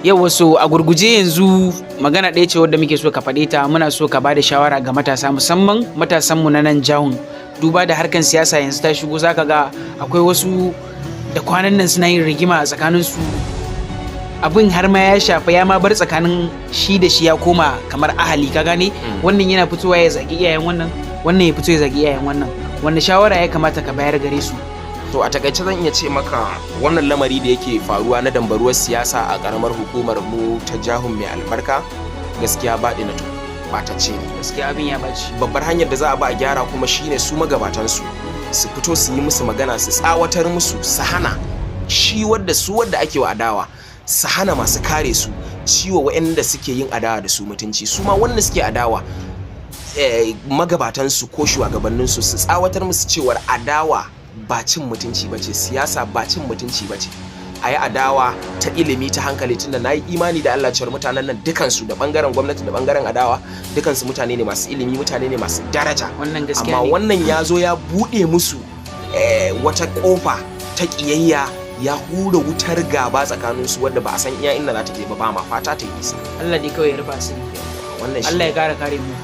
Yau wasu a gurguje, yanzu magana ɗaya ce wadda muke so ka faɗe ta. Muna so ka bada shawara ga matasa, musamman matasanmu na nan Jahun, duba da harkan siyasa yanzu ta shigo. Zaka ga akwai wasu da kwanan nan suna yin rigima a tsakaninsu, abin har ma ya shafa, ya ma bar tsakanin shi da shi, ya koma kamar ahali, ka gane? Wannan yana fitowa ya zagi iyayen wannan, wannan ya fito ya zagi iyayen wannan. Wanda shawara ya kamata ka bayar gare su? To, a takaice zan iya ce maka wannan lamari da yake faruwa na dambaruwar siyasa a karamar hukumar mu ta Jahun mai albarka, gaskiya ba na to batacce ne. Gaskiya abin ya baci. Babbar hanyar da za a ba a gyara kuma shine su magabatan su su fito su yi musu magana, su tsawatar musu, su hana shi wadda su wadda ake wa adawa, su hana masu kare su ciwo waɗanda suke yin adawa da su mutunci. Su ma wanda suke adawa, magabatansu ko shugabanninsu su tsawatar musu cewar adawa ba cin mutunci ba ce, siyasa ba cin mutunci ba ce. A yi adawa ta ilimi, ta hankali, tunda na yi imani da Allah cewar mutanen nan dukansu, da bangaren gwamnati da bangaren adawa, dukansu mutane ne masu ilimi, mutane ne masu daraja. Wannan gaskiya Amma ne. wannan ya zo ya buɗe musu wata ƙofa ta ƙiyayya, ya hura wutar gaba tsakaninsu wadda ba a san iya inda za ta je ba. Ba ma fata ta yi nisa. Allah dai kawai ya rufa asiri. Wannan shi Allah ya kara kare mu.